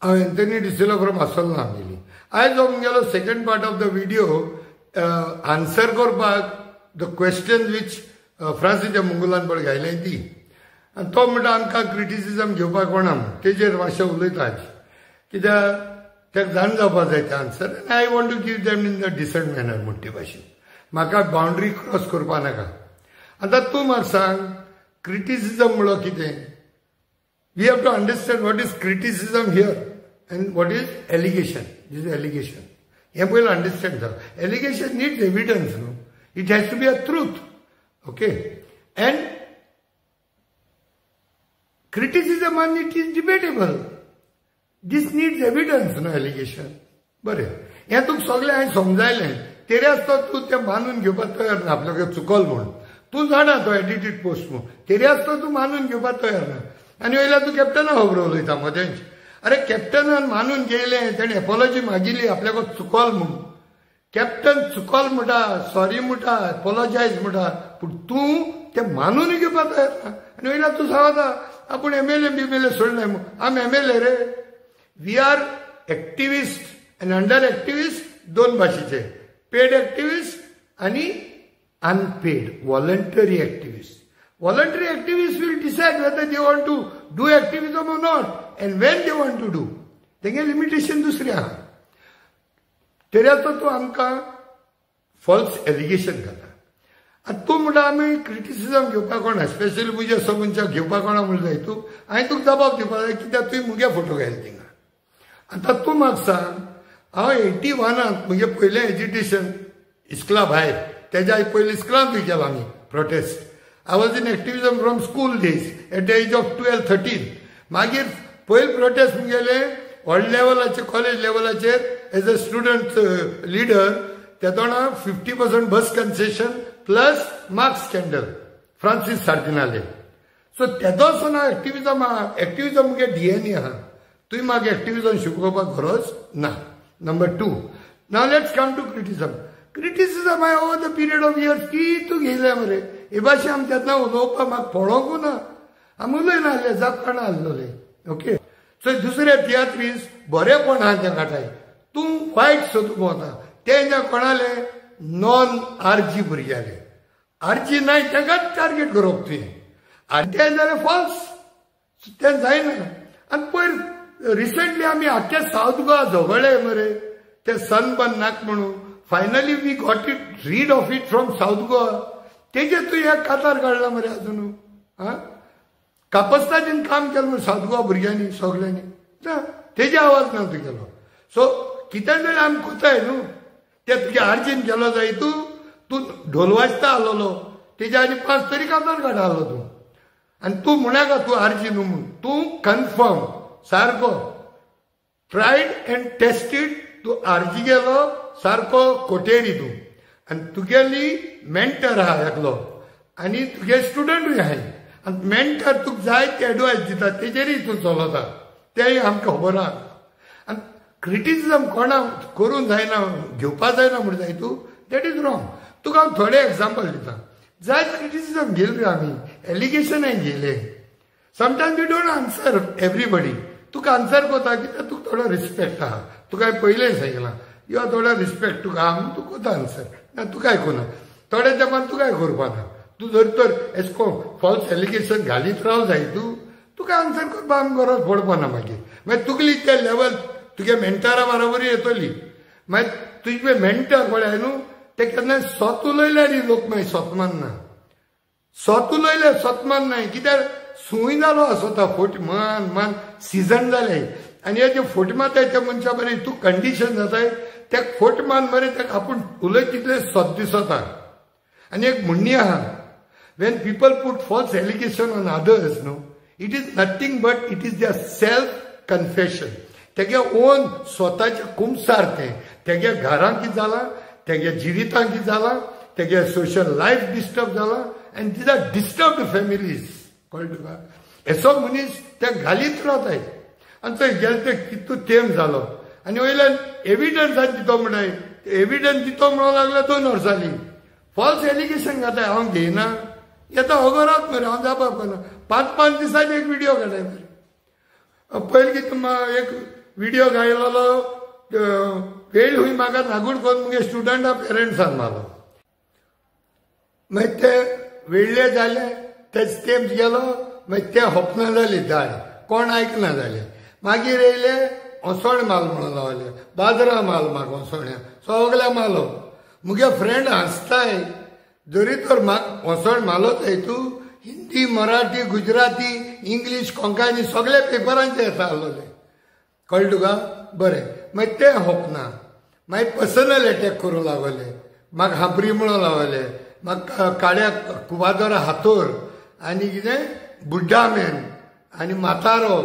हांव Anthony D'Silva from आसोलना आमगेली. आयज हो मुगेलो second part of the video answer करपाक the question which फ्रांसीसच्या मुंगुलान पळय घायलें ती. आनी तो म्हणटा आमकां क्रिटिसिजम घेवपाक कोणा म्हूण तेजेर मातशें उलयता आयज, कित्याक ताका जाण जावपाक जाय तें answer. आनी I want to give them in the decent manner म्हणटे भाशेन, म्हाका बाउंड्री क्रॉस करपा नाका. आतां तूं म्हाका सांग, क्रिटिसिजम म्हणलो कितें? We have to understand what is criticism here and what is allegation. This is allegation. हें पयलीं अंडरस्टँड जावं. एलिगेशन नीड्स एविडन्स न्हू, it has to be a truth. Okay, and criticism on it is debatable. This needs evidence न्हू allegation. बरें, हें तुका सगळें हांवें समजायलें, तरी आसतना तूं तें मानून घेवपाक तयार ना आपल्याक चुकल म्हूण. तूं जाणा तो एडिटेड पोस्ट म्हूण, तरी आसतना तूं मानून घेवपाक तयार ना. आनी वयल्या तूं कॅप्टना खबर उलयता मदेंच. अरे कॅप्टनान मानून घेयलें, तेणें एपोलॉजी मागिल्ली आपल्याक चुकल म्हूण. कॅप्टन चुकल म्हणटा, सॉरी म्हणटा, एपोलॉजायज म्हणटा, पूण तूं तें मानून घेवपाक तयार ना. आनी वयल्या तूं सांगता आपूण एमएलए बीएमएलए सोडनाय म्हूण. आम एमएलए रे, we are activist आनी अंडर एक्टिविस्ट दोन भाशेचे, पेड एक्टिविस्ट आनी unpaid voluntary activist. Voluntary activist will decide whether they want to do activism or not and when they want to do. तेंगे लिमिटेशन दुसरें आहा. तरी आतां तूं आमकां फॉल्स एलिगेशन घाता. आतां तूं म्हणटा आमी क्रिटिसिजम घेवपाक कोणा, स्पेशली म्हज्या सो मनशाक घेवपाक कोणा म्हूण जाय तूं. हांवें तुका जबाब दिवपाक जाय कित्याक तुवें मुगे फोटो घायले थिंगा. आतां तूं म्हाका सांग, हांव 81 म्हजें पयलें एजिटेशन इस्कुला भायर, तेज्या पयलीं इस्कुलांतूय केलां आमी protest. I was in activism from school days at the age of 12-13. मागीर पयलीं प्रोटेस्ट मुगेले व्हड लेवलाचेर, कॉलेज लेवलाचेर एज अ स्टुडंट लिडर. तेदोणा 50% bus concession plus marks scandal Francis सार्दिनाले. सो तेदोसून हांव एक्टिविजम आहा. एक्टिविजम मुगे DNA आहा. तुवें म्हाका एक्टिविजम शिकोवपाक गरज ना. Number 2, now let's come to criticism. Criticism हांवें over the period of years कितू घेयलें मरे. हे भाशेन आमी तेन्ना उलोवपाक म्हाका पळोवंकू ना, आमी उलयना आसले, जाप काडना आसलोले. ओके, सो दुसरे तियात्रीस बरेंपण आहा तेंकां ठाय, तूं वायट सोदूंक वता. तें कोणाले नॉन आरजी भुरग्याले, आरजी नाय तेंकांच टार्गेट करप तुवें. आनी तें जालें फॉल्स, तें जायना. आनी पयर रिसंटली आमी आख्खे सावथ गोवा झगडले मरे ते सनबर्न नाक म्हणून. Finally we got it rid of it from South Goa. तेजे तूं एक कातार काडला मरे आजून. आं, कापस्ताजीन काम केलें मरे सावथ गोवा भुरग्यांनी सगल्यांनी, ना तेजे आवाज ना तुगेलो. सो कितें जाल्यार आमी कोताय न्हू, ते तुगे आर्जीन गेलो जाय. तूं तूं ढोल वाजता आसलेलो तेजे आनी 5 तरी कातार काडटा आसलो तूं. आनी तूं म्हणनाका तूं आर्जी न्हू म्हूण. तूं कन्फर्म सारको ट्रायड एंड टेस्टेड तूं आर्जी गेलो सारको कोटेरी तूं. आनी तुगेली मेंटर आहा एकलो आनी तुगे स्टुडंटूय आहाय. आनी मेंटर तुका जाय ते एडवायस दिता, तेजेरूय तूं चलता, तेंय आमकां खबर आहा. आनी क्रिटिसिजम कोणाक करूंक जायना, घेवपाक जायना म्हूण जाय तूं, that is wrong. तुका हांव थोडे एग्जाम्पल दिता. जायत क्रिटिसिजम घेयले रे आमी, एलिगेशनय घेयले. Sometimes we don't answer everybody. तुका आन्सर कोता कित्याक तुका थोडो रिस्पेक्ट आहा. तुका हांवें पयलें सांगलां, you are थोडो रिस्पेक्ट तुका आहा म्हूण तूं कोता आन्सर. ना तुकाय कोना थोडे तेंपान तुकाय करपा ना. तूं जर तर एशें कोन्न फॉल्स एलिगेशन घालीत राव जाय तूं, तुका आन्सर करपा आमकां गरज पडपा ना मागीर. मागीर तुगली ते लेवल तुगे मेंटरा बराबरी येतली. मागीर तुजे मेंटर पळय न्हू, ते केन्नाय सत उलयल्यार लोक मागीर सत मानना. सत उलयल्यार सत माननाय कित्याक सूय जालो आसता, फोट मान मान सिजन जालें. आनी हे जे फोट मारताय त्या मनशा बरें तूं कंडिशन जाताय, तेका फोट मान मरे तेका आपूण उलयत तितलें सत दिसता. आनी एक म्हणणी आहा, when people put false allegation on others न्हू, it is nothing but it is their self confession. तेगे ओन स्वताचे कुमसार तें, तेगे घरांत कितें जालां, तेगे जिवितांत कितें जालां, तेगे सोशल लायफ डिस्टर्ब जालां. And these are disturbed families. कळ्ळें तुका? येसो मनीस ते घालीत रावताय. आनी थंय गेले ते कितू तेम जालो. आनी वयल्यान एविडन्स आनी दितो म्हणटाय, एविडन्स दितो म्हणूंक लागलो 2 वर्सांनी. फॉल्स एलिगेशन घाताय, हांव घेयना. येता अगोरात मरे, हांव जाप करना. 5-5 दिसांनी एक विडियो काडटाय मरे. पयलीं कितें एक व्हिडिओ घायलेलो वेळ हुंय म्हाका नागूड करून मुगे स्टुडंटा पेरंट्सान मारलो. मागीर ते वेळ्ळे जाले तेच तेंप गेलो. मागीर ते होपना जाली दाळ कोण आयकना जाले. मागीर येयले ओसोण माल म्हणून लावले बाजरा माल म्हाका ओसोण्या सगल्या मालो. मुगे फ्रेंड हांसताय जरी तर म्हाका ओसोण मालोच तूं हिंदी मराठी गुजराती इंग्लीश कोंकणी सगळे पेपरांचे येता आसलोले. कळ्ळें तुका? बरें. मागीर तें होपना. मागीर पर्सनल एटॅक करूंक लागले. म्हाका हांपरी म्हणून लावले. म्हाका काड्या कुवादोरा हातोर आनी कितें बुड्डा मॅन आनी म्हातारो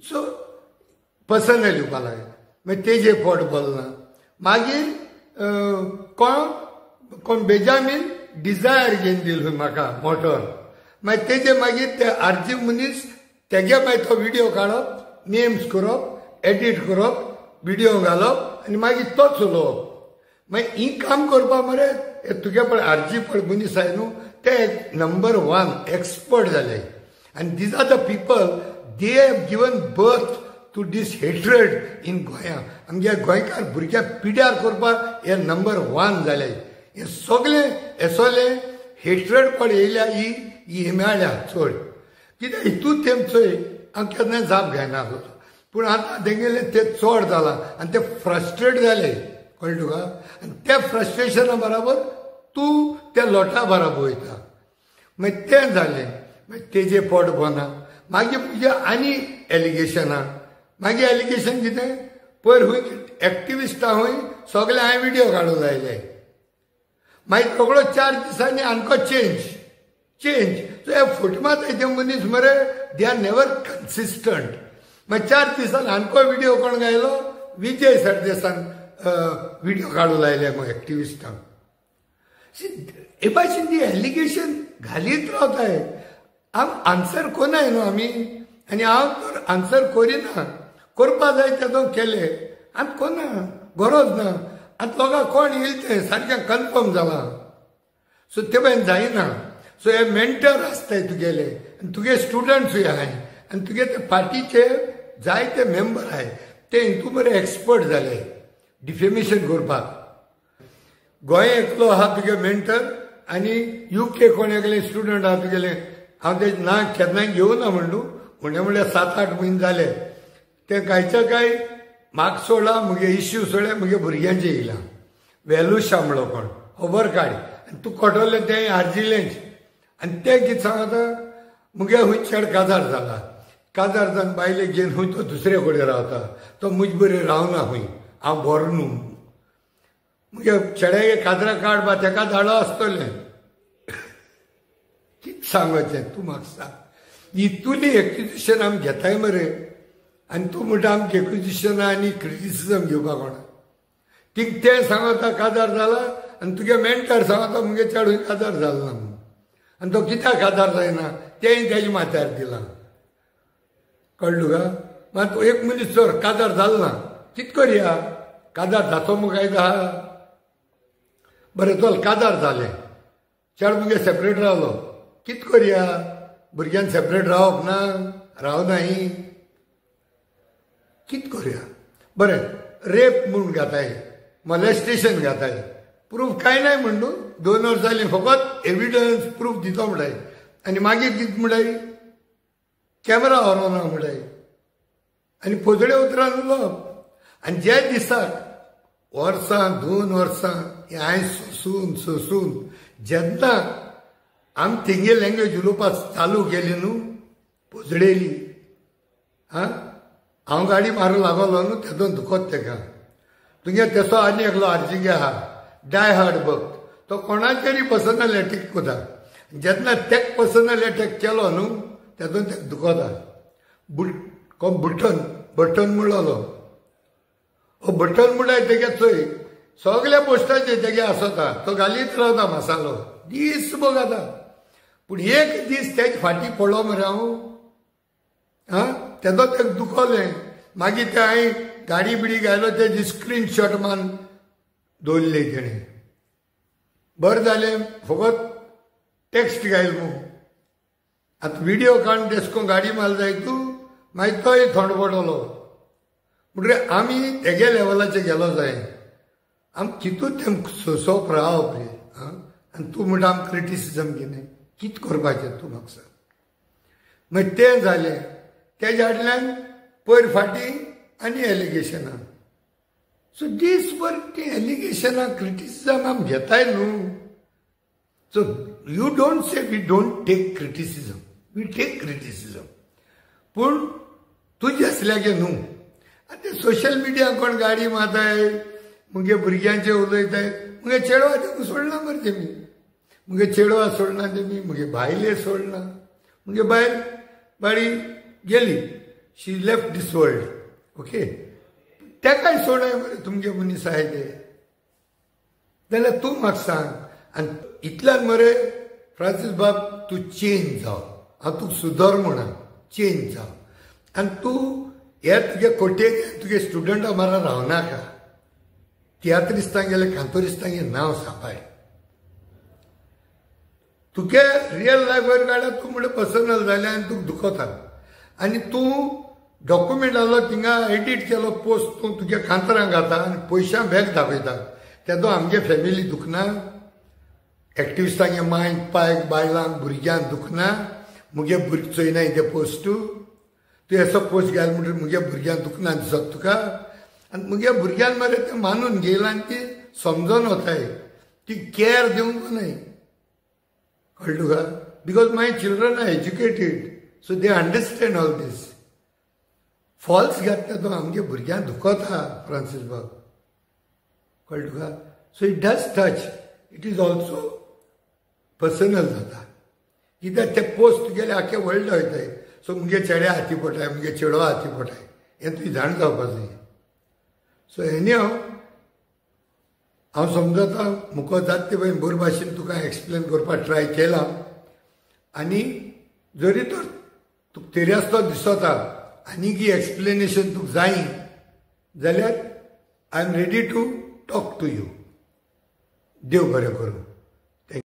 सो पर्सनल येवपा लागले. मागीर तेजे पोट भरना. मागीर कोण कोण बेजामीन डिजायर घेवन दिलो म्हाका मोटर. मागीर तेजे मागीर ते आरजी मनीस तेगे मागीर तो व्हिडियो काडप, नेम्स करप, एडिट करप, व्हिडियो घालप आनी मागीर तो चलोवप. मागीर ही काम करपाक मरे तुगे पळय आरजी पळय मनीस आहाय न्हू ते नंबर 1 एक्सपर्ट जाले. आनी these are the people they have given birth to this hatred in गोंया. आमगे गोंयकार भुरग्यांक पिड्यार करपाक हे नंबर 1 जाले. हे सगळे हेसोले हेट्रेड पळय येयल्या ही ही मेळ्ळ्या चड कित्याक हितून तेम चोय हांव केन्ना जाप घेयना आसलो. पूण आतां तेगेलें तें चड जालां आनी ते फ्रस्ट्रेट जाले. कळ्ळें तुका? आनी त्या फ्रस्ट्रेशना बराबर तूं त्या लोटा बराबर वयता. मागीर तें जालें. मागीर तेजें पोट भरना. मागीर म्हजें आनी एलिगेशनां. मागीर एलिगेशन कितें पयर खूंय एक्टिविस्टां खूंय सगळे हांवें व्हिडियो काडूंक लायले. मागीर रोकडो 4 दिसांनी आमकां चेंज चेंज. सो हे फट मारताय ते मनीस मरे they are never consistent. मागीर 4 दिसान आमकां व्हिडियो कोण घायलो विजय सरदेसान व्हिडियो काडूंक लायले मग एक्टिविस्टांक. हे भाशेन ती एलिगेशन घालीत रावताय. आम आन्सर कोनाय न्हू आमी. आनी हांव तर आन्सर करिना. करपा जाय तेदो केले आनी कोना गरज ना. आतां लोकांक कोण येयल तें सारकें कन्फर्म जालां. सो ते भायर जायना. सो हे मेंटर आसताय तुगेले आनी तुगे स्टुडंट्सूय आहाय आनी तुगे ते पार्टीचे जायते मेंबर आहाय ते हितू बरे एक्सपर्ट जाले डिफेमेशन करपाक. गोंय एकलो आहा तुगे मेंटर आनी युके कोण एकले स्टुडंट आहा तुगेले. हांव ते ना केन्नाय घेवना म्हणू उणें म्हणल्यार 7-8 म्हयने जाले ते कांयच्या कांय म्हाका सोडला म्हगे इश्यू सोडले म्हगे भुरग्यांचे येयला वेलुशा म्हणलो कोण खबर काड आनी तूं कटवलें तें आर्जिलेंच. आनी तें कितें सांगता मुगे खूंय चेड काजार जाला. काजार जावन बायलेक घेवन खूंय तो दुसरे कडेन रावता. तो म्हजे बरें रावना खूंय हांव बरो न्हू. मुगे चेड्यागे काजरा काड बा तेका धाडो आसतलें. कितें सांगचें तूं म्हाका सांग. इतुली एक्विजिशन आमी घेताय मरे आनी तूं म्हणटा आमकां एक्विजिशनां आनी क्रिटिसिजम घेवपाक कोणा. तिका तें सांगता काजार जाला आनी तुगे मेंटर सांगता मुगे चेडूं काजार जालो ना म्हणून. आनी तो कित्याक काजार जायना तेंय तेज्या माथ्यार दिलां. कळ्ळें तुका? मात एक मनीस चड काजार जालो ना कितें करया? काजार जातो मग काय आहा? बरें चल काजार जालें चेडो मुगे सेपरेट रावलो कितें करया? भुरग्यान सेपरेट रावप ना रावना ही कितें करया? बरें रेप म्हूण घाताय मॉलेस्टेशन घाताय प्रूफ कांय नाय म्हण न्हू 2 वर्सां जालीं फकत एविडन्स प्रूफ दितो म्हणटाय आनी मागीर कितें म्हणटाय कॅमेरा व्हरोना म्हणटाय आनी पोजडे उतरान उलोवप. आनी ज्या दिसाक वर्सां 2 वर्सां हें हांवें सोसून सोसून जेन्ना आमी तेंगे लँग्वेज उलोवपाक चालू केली न्हू पोजडेली आं हांव गाडी मारूंक लागलो न्हू तेदोन दुखत तेका. तुगे तेसो आनी एकलो आरजीगे आहा डाय हार्ड भक्त तो कोणाचेरय पर्सनल एटॅक करता. जेन्ना तेक पर्सनल एटॅक केलो न्हू तेदोन तेका दुखता. कोण बटन बटन म्हणलो हो बटन म्हणल्यार तेगे चोय सगल्या पोस्टाचेर तेगे आसता तो घालीत रावता मसालो दीस बघ आतां. पूण एक दीस तेज फाटी पडलो मरे हांव आं तेदो तेका दुखोलें. मागीर तें हांवें गाडी बिडी घायलो तेजी स्क्रीनशॉट मान दवरली तेणें. बरें जालें फकत टॅक्स्ट घायल मू. आतां व्हिडियो काडून तेश करून गाडी मारली जाय तूं मागीर तोय थंड पडलो. म्हणटकीर आमी तेगे लेवलाचेर गेलो जाय. आम कितूच तें सोंसप रावप रे. आं, आनी तूं म्हणटा आम क्रिटिसिजम कितें कितें करपाचें तूं म्हाका सांग. मागीर तें जालें तेज्या फाटल्यान पयर फाटीं आनी एलिगेशनां. सो दीस भर तीं एलिगेशनां क्रिटिसिजम आम घेताय न्हू. So you don't say we don't take criticism, we take criticism. पूण तुजें आसल्यागे न्हू. आतां सोशल मिडिया कोण गाडी मारताय, मुगे भुरग्यांचे उलयताय, मुगे चेडवा तेका सोडना मरे तेमी, मुगे चेडवा सोडना तेमी, मुगे बायले सोडना. मुगे बायल बाडी गेली, she left this world, okay. तेकाय सोडाय मरे तुमगे मनीस आहाय ते. जाल्यार तूं म्हाका सांग. आनी इतल्यान मरे फ्रांसीस बाब तूं चेंज जाव, हांव तुका सुदर म्हणा, चेंज जाव. आनी तूं हे तुगे कोटेक तुगे स्टुडंटा मारा रावनाका. तियात्रिस्तांगेले कांतोरिस्तांगे नांव सापाय. तुगे रियल लायफार काडल्यार तूं म्हणल्यार पर्सनल जालें आनी तुका दुखता. आनी तूं डॉक्युमेंट आहलो थिंगा एडिट केलो पोस्ट तूं तुगे कांतरां घाता आनी पयशां बॅग दाखयता. तेदो आमगे फॅमिली दुखना, एक्टिविस्टांगे मांय पायक बायलांक भुरग्यांक दुखना. मुगे भुरगीं चोयनाय ते पोस्ट, तूं असो पोस्ट घाल म्हणटकीर मुगे भुरग्यांक दुखना दिसत तुका. आनी मुगे भुरग्यान मरे तें मानून घेयलां आनी ती समजोन वताय, ती कॅर दिवंक न्हय. कळ्ळें तुका? Because my children are educated, so they understand all this. False घातल्या तो आमगे भुरग्यांक दुखता फ्रांसीस बाब. कळ्ळें तुका? So it does touch, it is also personal जाता. कित्याक ते पोस्ट तुगेले आख्खे वर्ल्ड वयताय. सो मुगे चेड्या हाती पडटाय, मुगे चेडो हाती पडटाय, हें तुवें जाण जावपा जाय. सो एनी हांव समजता मुको जाता ते पळय बरे भाशेन तुका एक्सप्लेन करपाक ट्राय केला. आनी जरी तर तुका तरी आसतो दिसता आनी एक्सप्लेनेशन तुका जाय जाल्यार I am ready to talk to you. देव बरें करूं.